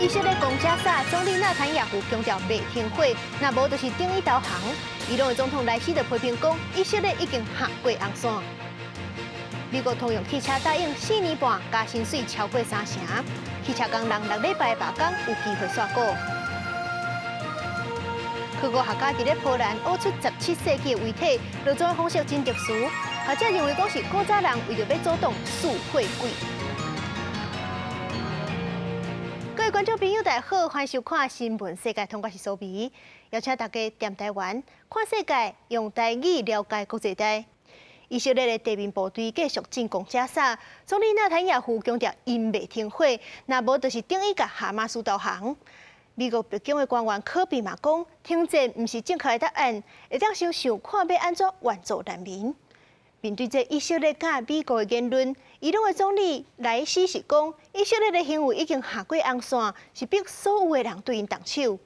以色列攻加薩，總理納坦雅胡強調袂停火，若無就是等於投降。伊朗的總統萊希就批評講，以色列已經跨過紅線。美國通用汽車答應4年半加薪水超過三成，汽車工人6禮拜罷工有機會煞股。考古學家佇咧波蘭挖出17世紀的遺體，落葬的方式真特殊，學者認為講是古早人為著欲阻擋食血鬼。各位觀眾朋友，大家好，歡迎收看《新聞世界通》，我是蘇美，邀請大家踮台灣看世界，用台語了解國際大。以色列的地面部隊繼續進攻加薩，總理納坦雅胡強調𪜶袂停火，若無就是等於共哈馬斯投降。美國白宮的官員柯比嘛講，停戰毋是正確的答案，會當先想看欲按怎援助難民。面對這以色列佮美國的言論，伊朗的總理萊希是講，以色列的行為已經跨過紅線，是逼所有的人對𪜶動手。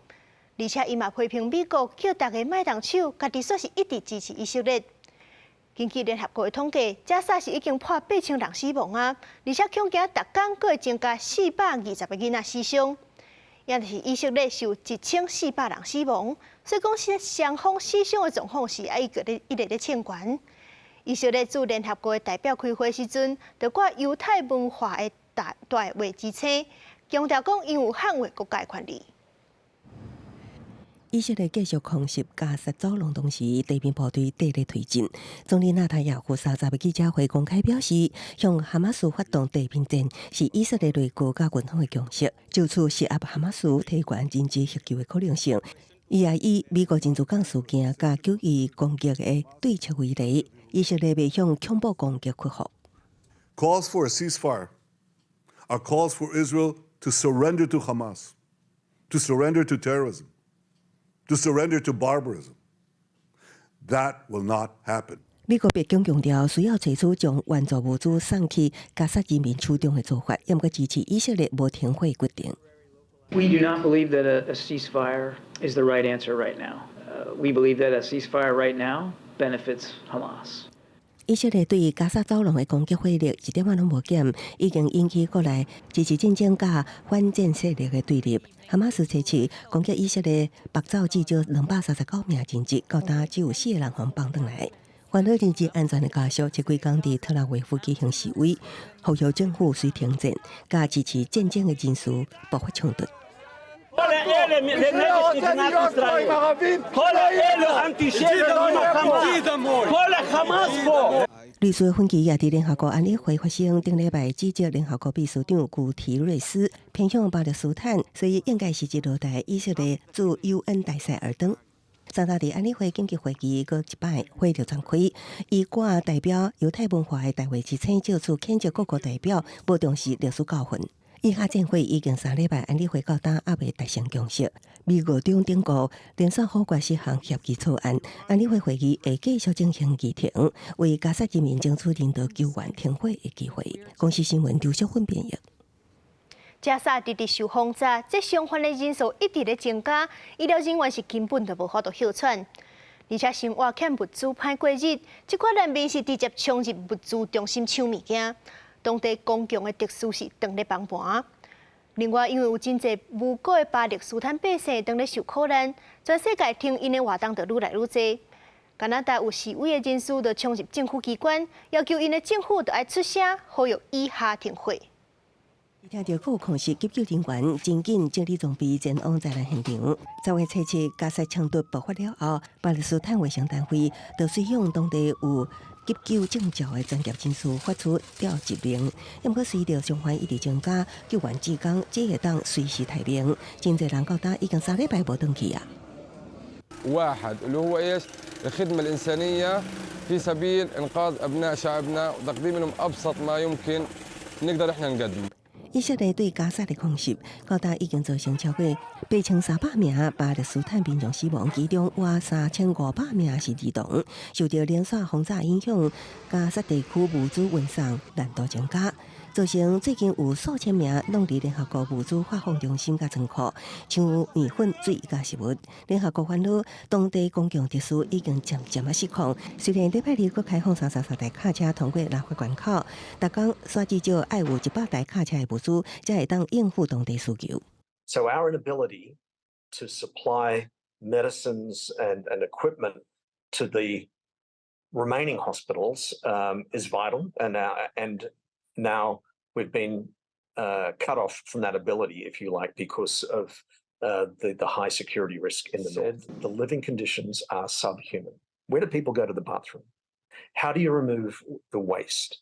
而且伊嘛批評美國叫逐家莫動手，家己煞是一直支持以色列。根據聯合國的統計，加薩是已經破8000人死亡啊，而且恐驚逐工閣會增加420個囡仔死傷。也就是以色列是有1400人死亡，所以講是雙方死傷的狀況是愛閣咧一直咧衝懸。以色列駐聯合國的代表開會時陣，就掛猶太文化的大大衛之星，強調講𪜶有捍衛國家的權利。以色列繼續空襲加薩走廊同時，地面部隊綴咧推進。總理納坦雅胡30日記者會公開表示，向哈馬斯發動地面戰是以色列內閣佮軍方的共識，就此施壓哈馬斯提懸人質獲救的可能性。伊也以美國珍珠港事件佮9·11攻擊的對策為例，以色列袂向恐怖攻擊屈服。 Calls for a ceasefire are calls for Israel to surrender to Hamas, to surrender to terrorism, to surrender to barbarism. That will not happen. 美國白宮強調，需要採取將援助物資送去加薩人民手中的做法，毋過支持以色列無停火決定。 We do not believe that a ceasefire is the right answer right now. We believe that a ceasefire right now benefits Hamas. 以色列對加薩走廊的攻擊火力一點仔攏無減，已經引起國內支持戰爭佮反戰勢力的對立。哈馬斯測試攻擊以色列縛走至少239名人質，到今只有四個人予放轉來。煩惱人質安全的家屬，這幾工佇特拉維夫舉行示威，呼籲政府隨停戰，佮支持戰爭的人士爆發衝突。類似的分歧也佇聯合國安理會發生。頂禮拜指責聯合國秘書長古提瑞斯偏向巴勒斯坦，所以應該是接落台以色列駐 UN 大使爾登。三大佇安理會緊急會議閣一擺火著展開，伊掛代表猶太文化的大衛之星，借此譴責各國代表無重視歷史教訓。以哈戰火已經3禮拜，安理會到今猶未達成共識。美國中頂國連續否決四項協議草案，安理會會議會繼續進行議程，為加薩人民爭取人道救援停火的機會。公視新聞劉淑芬編譯。加薩直直受轟炸，這傷患的人數一直咧增加，醫療人員是根本就無法度歇喘，而且生活欠物資歹過日，這款難民是直接衝入物資中心搶物件。當地公共的設施是當咧崩盤。另外，因為有真濟無辜的巴勒斯坦百姓當咧受苦難，全世界挺𪜶的活動就愈來愈濟。加拿大有示威的人士就衝入政府機關，要求𪜶的政府著愛出聲，呼籲以哈停火。聽著閣有空襲急救人員真緊整理裝備前往災難現場。10月初7加薩衝突爆發了後，巴勒斯坦衛生單位就隨向當地有急救證照的專業人士發出調集令。毋過隨著傷患一直增加，救援志工只會當隨時待命。真濟人到今已經3禮拜無轉去啊。 واحد اللي هو ايش؟ الخدمة الإنسانية في سبيل إنقاذ أبناء شعبنا وتقديم لهم أبسط ما يمكن نقدر إحنا نقدمه. 以色列對加薩的空襲，到今已經造成超過8300名巴勒斯坦民眾死亡，其中約3500名是兒童。受著連續轟炸影響，加薩地區物資運送難度增加，造成最近有數千名攏佇聯合國物資發放中心佮倉庫搶麵粉、水佮食物。聯合國煩惱當地公共設施已經漸漸仔失控。雖然禮拜二閣開放33台卡車通過拉法關口，逐工煞至少愛有100台卡車的物資，才會當應付當地需求。So our inability to supply medicines and equipment to the remaining hospitals is vital. And now we've been cut off from that ability, if you like, because of the high security risk in the north. The living conditions are subhuman. Where do people go to the bathroom? How do you remove the waste?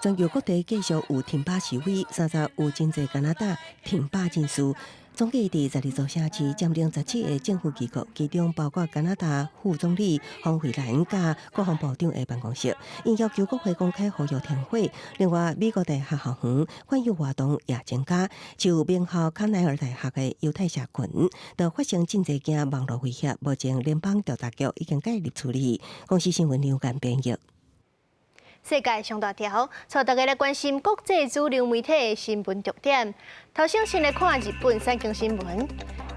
全球各地繼續有停擺示威，30有真濟加拿大停擺人士，總計佇12座城市佔領17個政府機構，其中包括加拿大副總理方慧蘭佮國防部長的辦公室，𪜶要求國會公開呼籲停火。另外，美國大學校園反猶活動也增加，就名校康奈爾大學的猶太社群，就發生真濟件網路威脅，目前聯邦調查局已經介入處理。公視新聞劉干編譯。世界上大條，帶大家來關心國際主流媒體的新聞重點。頭先先來看日本產經新聞。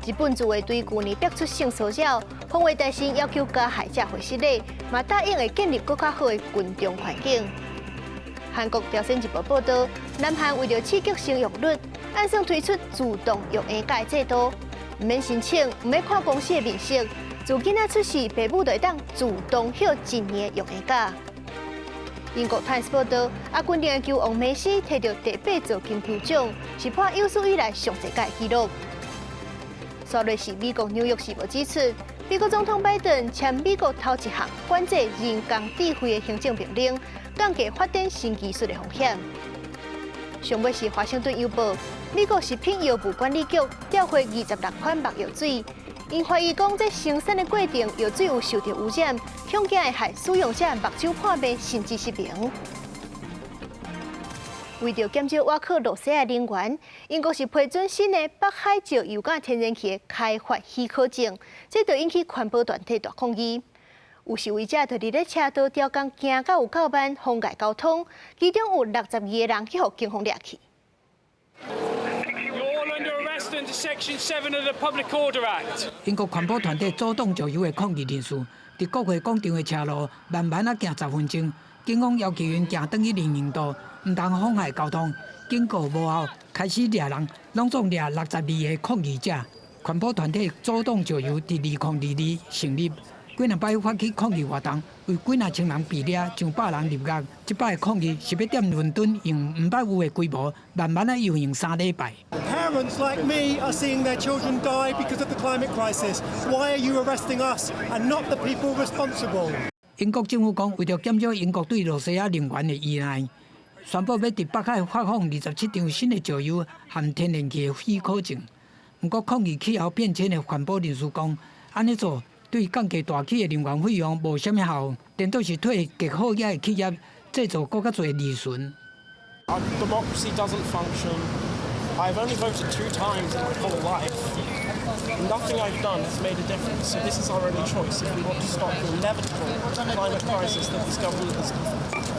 日本自衛隊舊年逼出性騷擾，防衛大臣要求加害者會失禮，嘛答應會建立閣較好的軍中環境。韓國朝鮮日報報導，南韓為著刺激生育率，按算推出自動育嬰假制度，毋免申請，毋免看公司的面色，自囡仔出世，父母就會當自動休一年的育嬰假。英國《泰晤士報》報導，阿根廷的球王梅西提著第八座金球獎，是破有史以來上濟屆紀錄。煞落是美國紐約時報指出，美國總統拜登簽美國頭一項管制人工智慧的行政命令，降低發展新技術的風險。上尾是華盛頓郵報，美國食品藥物管理局調回26款目藥水，𪜶懷疑講這生產的過程藥水有受著污染，恐驚會害使用者目睭破滅，甚至失明。為著減少倚靠羅西亞能源，英國是批准新的北海石油佮天然氣的開發許可證，這就引起環保團體大抗議。有示威者就佇咧車道刁工行到有夠慢，妨礙交通，其中有62個人去予警方掠去。 Under Section 7 of the Public Order Act。英國環保團體阻擋石油的抗議人士，佇國會廣場的車路慢慢仔行10分鐘，警方要求𪜶行轉去人行道，毋通妨礙交通。警告無效，開始掠人，攏總掠62個抗議者。環保團體阻擋石油佇2022成立，幾若擺發起抗議活動，有幾若千人被掠，上百人入獄。這擺抗議是欲踮倫敦用毋捌有的規模，慢慢仔遊行3禮拜。 Parents like me are seeing their children die because of the climate crisis. Why are you arresting us and not the people responsible? 英國政府講，為著減少英國對羅西亞能源的依賴，宣布欲佇北海發放27張新的石油和天然氣的許可證。毋過，抗議氣候變遷的環保人士講，按呢做對降低大氣的能源費用無啥物效，顛倒是替核好業的企業製造閣較濟利潤。 Our democracy doesn't function. I've only voted two times in my whole life. Nothing I've done has made a difference. So this is our only choice if we want to stop the inevitable climate crisis that this government is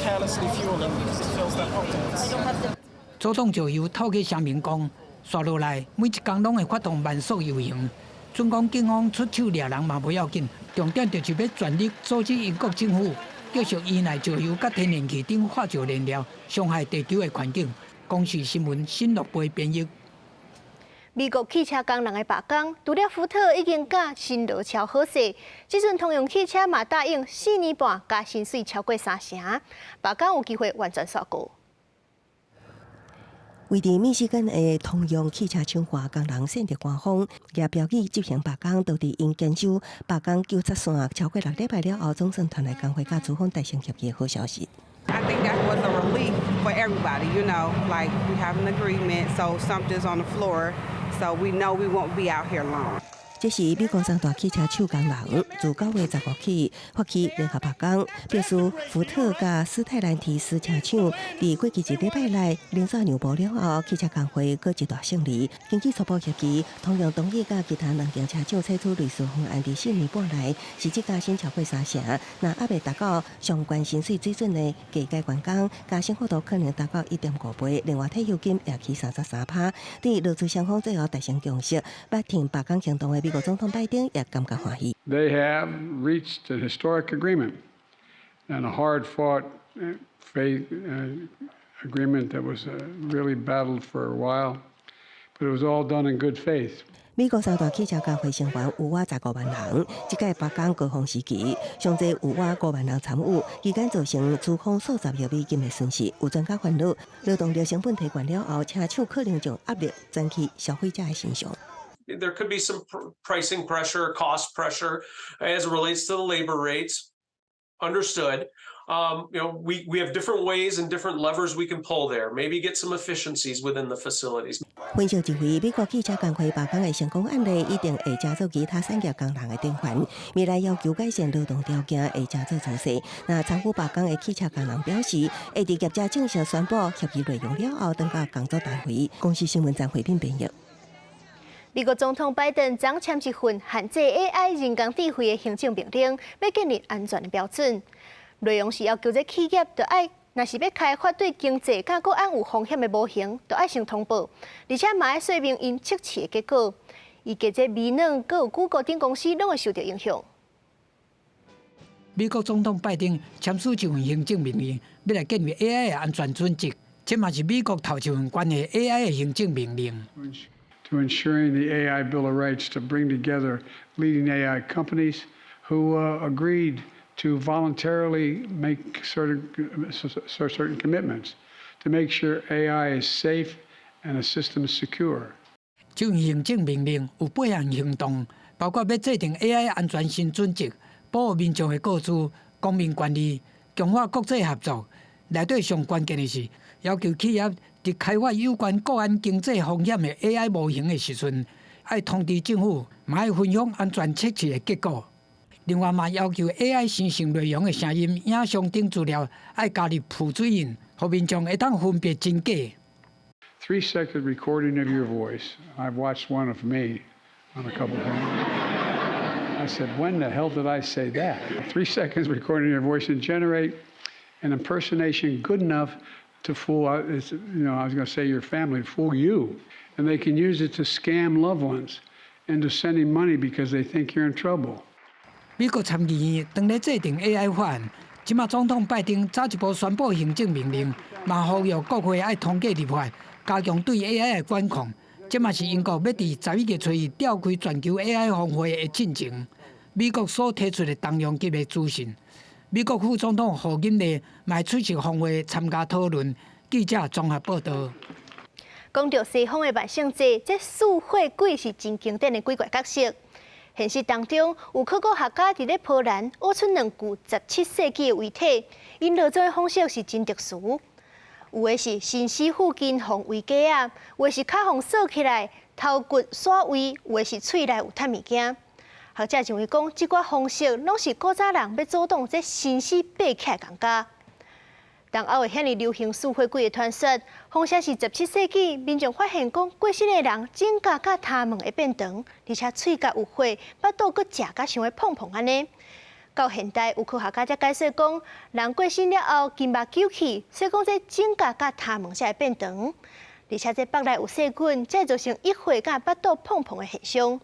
carelessly fueling because it fills their pockets. 阻擋石油透過聲明講，紲落來每一工攏會發動慢速遊行。準講警方出手掠人嘛無要緊，重點就是欲全力阻止英國政府繼續依賴石油佮天然氣等化石燃料，傷害地球的環境。公視新聞新樂貝編譯。美國汽車工人的罷工，除了福特已經佮辛勞喬好勢，這陣通用汽車嘛答應4年半加薪水超過3成，罷工有機會完全煞過。位佇密西根的通用汽車廠罷工人選擇官方，也標記執行罷工，導致𪜶堅守罷工糾察線超過6禮拜了後，總算傳來工會佮資方達成協議的好消息。 I think that was a relief for everybody, like we have an agreement, so something's on the floor, so we know we won't be out here long. 這是美國三大汽車廠工人自9月15起發起聯合罷工，表示福特佮斯泰蘭提斯車廠佇過去一禮拜內連續讓步了後，汽車工會閣一大勝利。根據初步協議，通用同意佮其他兩間車廠採取類似方案，佇4年半內實質加薪超過3成。若猶未達到相關薪水水準的低階員工，加薪幅度可能達到1.5倍。另外退休金也起33%。佇勞資雙方最後達成共識，捌停罷工行動的美國總統拜登也感覺歡喜。 They have reached an historic agreement and a hard-fought faith agreement that was really battled for a while. But it was all done in good faith. 美國三大汽車工會成員有倚15萬人，這屆罷工高峰時期，上濟有倚5萬人參與，期間造成資方數十億美金的損失。有專家煩惱，勞動力成本提懸了後，車廠可能將壓力轉去消費者的身上。 There could be some pricing pressure, cost pressure as it relates to the labor rates. Understood. We have different ways and different levers we can pull there. Maybe get some efficiencies within the facilities. 分析認為，美國汽車工會罷工的成功案例，一定會成做其他產業工人的典範。未來要求改善勞動條件，會成做趨勢。若參與罷工的汽車工人表示，會佇業者正式宣布協議內容了後，轉到工作單位。公視新聞張惠斌編譯。美國總統拜登昨簽一份限制 AI 人工智慧的行政命令，欲建立安全的標準。內容是要求這企業著愛，若是欲開發對經濟佮國安有風險的模型，著愛先通報，而且嘛愛說明𪜶測試的結果。預計這微軟、閣有谷歌等公司攏會受著影響。美國總統拜登簽署一份行政命令，欲來建立 AI 的安全準則。這嘛是美國頭一份關係 AI 的行政命令。 To ensuring the AI Bill of Rights to bring together leading AI companies who agreed to voluntarily make certain commitments to make sure AI is safe and the system is secure. 這份行政命令有八項行動，包括欲制定 AI 安全新準則，保護民眾的個資、公民權利，強化國際合作。內底上關鍵的是，要求企業佇開發有關國安經濟風險的 AI 模型的時陣，愛通知政府，嘛愛分享安全測試的結果。另外嘛要求 AI 生成內容的聲音、影像等資料愛加入浮水印，予民眾會當分別真假。 3-second recording of your voice. I've watched one of me on a couple of them. I said, "When the hell did I say that?" 3 seconds recording your voice and generate an impersonation good enough to fool, I was going to say your family, fool you. And they can use it to scam loved ones into sending money because they think you're in trouble. 美國參議院當咧制定 AI 法案，這馬總統拜登早一步宣布行政命令，嘛呼籲國會愛通過立法，加強對 AI 的管控。這嘛是英國欲佇11月初一召開全球 AI 峰會的進前，美國所提出的重量級的資訊。美國副總統賀錦麗嘛出席峰會參加討論。記者綜合報導。講著西方的萬聖節，這吸血鬼是真經典的鬼怪角色。現實當中，有考古學家佇咧波蘭挖出兩具17世紀的遺體，𪜶落葬的方式是真特殊。有的是身屍附近予圍箧仔，有的是跤予鎖起來，頭骨徙位，有的是喙內有褪物件。學者認為講，這寡方式攏是古早人欲阻擋這身屍爬起來仝家。東歐會遐爾流行吸血鬼的傳說，風聲是17世紀民眾發現講過身的人指甲佮頭毛會變長，而且喙角有血，腹肚閣食甲像咧膨膨按呢。到現代有科學家才解釋講，人過身了後筋肉揪起，所以講這指甲佮頭毛才會變長，而且這腹內有細菌，才會造成溢血佮腹肚膨膨的現象。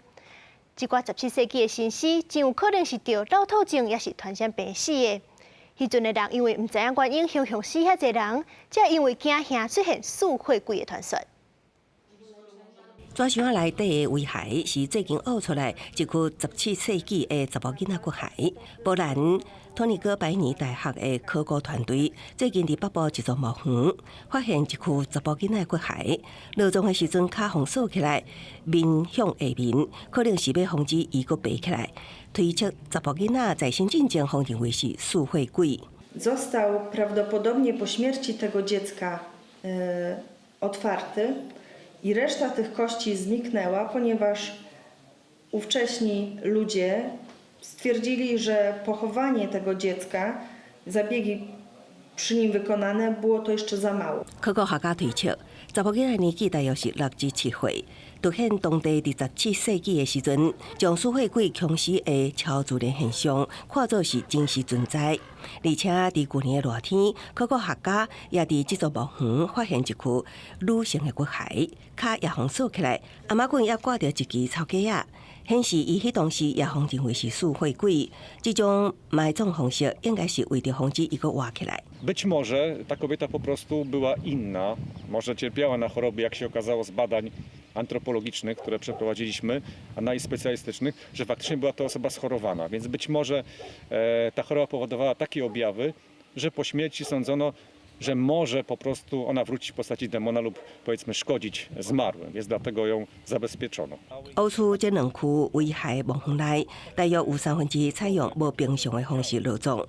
這寡17世紀的身屍，真有可能是著漏吐症，抑是傳染病死的。彼陣的人因為毋知影原因，雄雄死遐濟人，才因為驚嚇出現吸血鬼的傳說。紙箱內底的遺骸是最近挖出來一具17世紀的查某囡仔骨骸。波蘭托尼哥白尼大學的考古團隊最近佇北部一座墓園發現一具查某囡仔骨骸，落葬的時陣跤予鎖起來，面向下面，可能是欲防止伊閣爬起來。推測查某囡仔在生進前，予認為是吸血鬼。 Został prawdopodobnie po śmierci tego dziecka otwarty i reszta tych kości zniknęła, ponieważ ówcześni ludzie stwierdzili, że pochowanie tego dziecka, zabiegi przy nim wykonane, było to jeszcze za mało. 考古學家推測，查某囡仔年紀大約是6至7歲，凸顯當地佇17世紀的時陣，將吸血鬼殭屍的超自然現象看作是真實存在。而且佇舊年的熱天，考古學家也佇這座墓園發現一具女性的骨骸，跤也予鎖起來，頷頸也掛著一支草鞋仔。顯示伊彼當時也予認為是塑血鬼。這種埋葬方式應該是為著防止伊閣活起來。 Być może ta kobieta po prostu była inna, może cierpiała na choroby, jak się okazało z badań antropologicznych, które przeprowadziliśmy, analiz specjalistycznych, że faktycznie była to osoba schorowana. Więc być może ta choroba powodowała takie objawy, że po śmierci sądzono, że może po prostu ona wrócić w postaci demona lub, powiedzmy, szkodzić zmarłym, więc dlatego ją zabezpieczono. 烏厝這兩區遺骸墓園內，大約有三分之一採用無平常的方式落葬，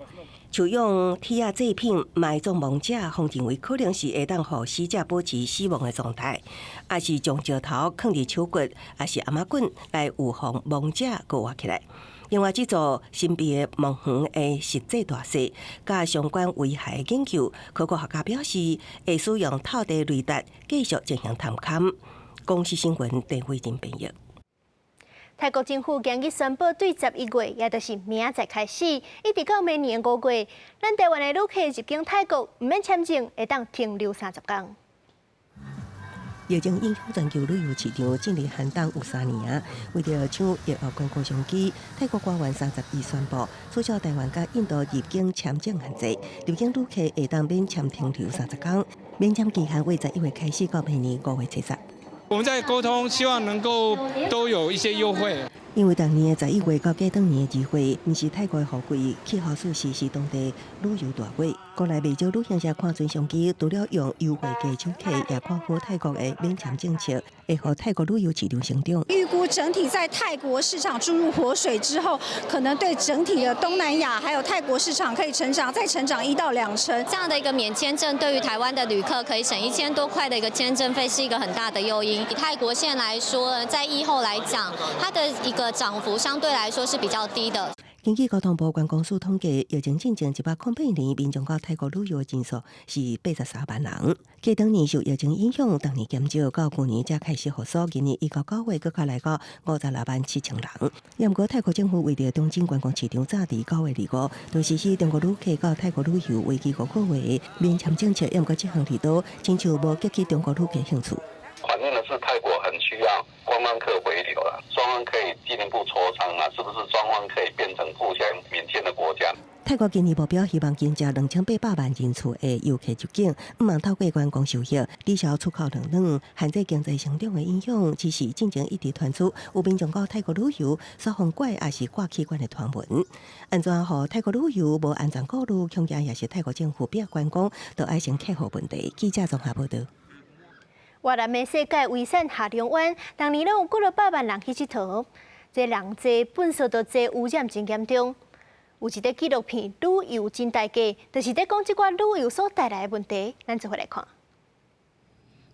像用鐵仔製品埋葬亡者，予認為可能是會當予死者保持死亡的狀態，抑是將石頭囥佇手骨，抑是頷仔棍來預防亡者閣活起來。另外，這座神秘的墓園的實際大細，佮相關遺骸的研究，考古學家表示會使用透地雷達繼續進行探勘。公視新聞鄧慧珍編譯。泰國政府今日宣布，對11月，也就是明仔載開始，一直到明年5月，咱台灣的旅客入境泰國毋免簽證，會當停留30工。疫情影響全球旅遊市場進入寒冬有3年啊！為著搶疫後觀光商機，泰國官員31宣布取消台灣佮印度入境簽證限制，入境旅客會當免簽停留30工，免簽期限為11月開始到明年5月70。我們在溝通，希望能夠都有一些優惠。因為逐年的11月到過當年的2月，毋是泰國的雨季，氣候舒適，是當地旅遊大月。國內袂少旅行社看準商機，除了用優惠價搶客，也看好泰國的免簽政策，會予泰國旅遊市場成長。預估整體在泰國市場注入活水之後，可能對整體的東南亞還有泰國市場可以成長，再成長1到2成。這樣的一個免簽證，對於台灣的旅客可以省1000多塊的一個簽證費，是一個很大的誘因。以泰國線來說，在疫後來講，它的一個漲幅相對來說是比較低的。根據交通部觀光署統計，疫情進前108年，民眾到泰國旅遊人數是83萬人。過當年受疫情影響，逐年減少，到舊年才開始復甦。今年一到9月，閣較來到56萬7千人。也毋過泰國政府為著重振觀光市場，早佇9月25就實施中國旅客到泰國旅遊為期5個月的免簽政策。也毋過這項利多，親像無激起中國旅客興趣。反映的是泰國很需要觀光客回流了，雙方可以進一步磋商啊，是不是雙方可以變成互相免簽的國家？泰國今年目標希望增加2800萬人次的遊客入境，向望透過觀光收益抵消出口轉軟、限制經濟成長的影響。只是進前一直傳出有民眾到泰國旅遊，煞予拐抑是割器官的傳聞。按怎予泰國旅遊無安全顧慮，恐驚也是泰國政府逼觀光都愛先克服問題。記者綜合報導。越南的世界遺產下龍灣，逐年攏有幾落百萬人去𨑨迌，這人濟糞埽就濟，污染真嚴重。有一個紀錄片《旅遊真代價》，就是咧講這寡旅遊所帶來的問題。咱做伙來看。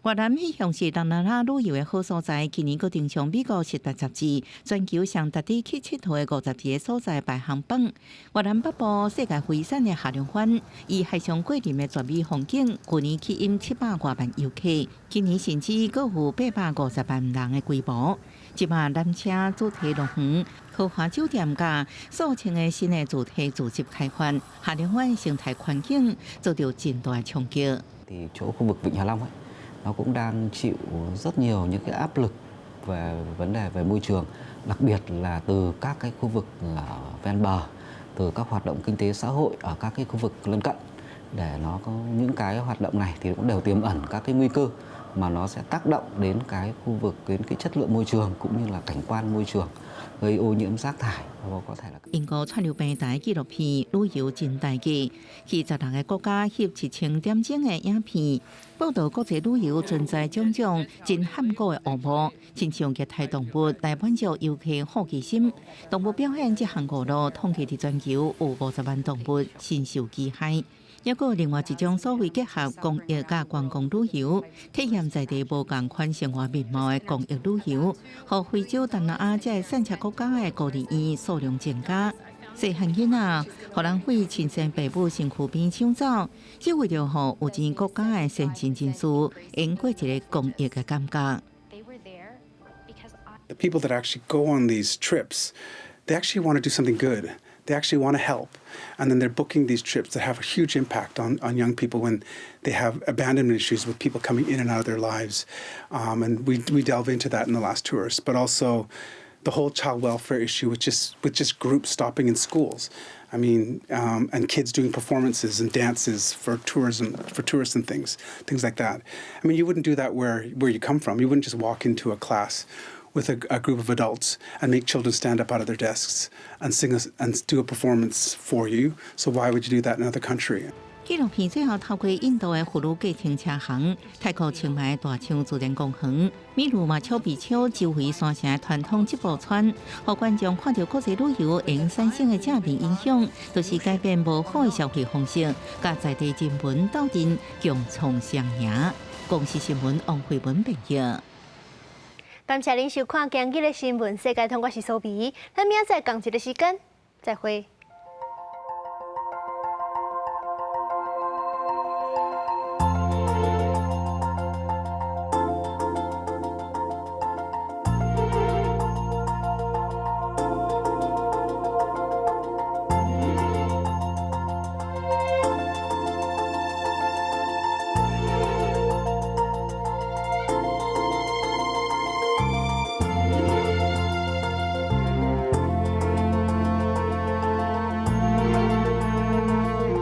越南一向是東南亞旅遊的好所在，去年閣登上美國時代雜誌全球上值得去𨑨迌的52個所在排行榜。越南北部世界遺產的下龍灣，以海上桂林的絕美風景，舊年吸引700外萬遊客，今年甚至閣有850萬人的規模。這馬纜車主題樂園、豪華酒店佮數千个新的主題住宅開發，下龍灣生態環境遭著真大衝擊。 Thì chỗ khu vực Vịnh Hạ Long ấy, nó cũng đang chịu rất nhiều những cái áp lực về vấn đề về môi trường, đặc biệt là từ các cái khu vực ven bờ, từ các hoạt động kinh tế xã hội ở các cái khu vực lân cận, để nó có những cái hoạt động này thì cũng đều tiềm ẩn các cái nguy cơ mà nó sẽ tác động đến cái khu vực, đến cái chất lượng môi trường cũng như là cảnh quan môi trường, gây ô nhiễm rác thải và có thể là 英國串流平台紀錄片《旅遊真代價》，去16個國家翕1000點鐘的影片，報導國際旅遊存在種種真譀古的烏幕，親像虐待動物來滿足遊客好奇心。動物表演這項娛樂，統計佇全球有50萬動物身受其害。抑閣有另外一種所謂結合公益佮觀光旅遊，體驗在地無仝款生活面貌的公益旅遊，予非洲、東南亞這个散赤國家的孤兒院數量增加。細漢囡仔，予人對親生爸母身軀邊搶走，只為著予有錢國家的先進人士，用過一个公益的感覺。 The people that actually go on these trips, they actually want to do something good. They actually want to help. And then they're booking these trips that have a huge impact on young people when they have abandonment issues with people coming in and out of their lives. And we delve into that in The Last Tourist, but also The whole child welfare issue with just groups stopping in schools. I mean, and kids doing performances and dances for tourism, for tourists and things like that. I mean, you wouldn't do that where you come from. You wouldn't just walk into a class with a group of adults and make children stand up out of their desks and sing and do a performance for you. So why would you do that in another country? 紀錄片最後透過印度的婦女計程車行、泰國清邁大象自然公園、秘魯馬丘比丘周圍山城的傳統織布村，予觀眾看著國際旅遊會產生的正面影響，就是改變無好的消費方式，佮在地人文鬥陣共創雙贏。公視新聞王慧文編譯。感謝您收看今日的新聞世界通，我是蘇比，咱明仔載仝一个時間再會。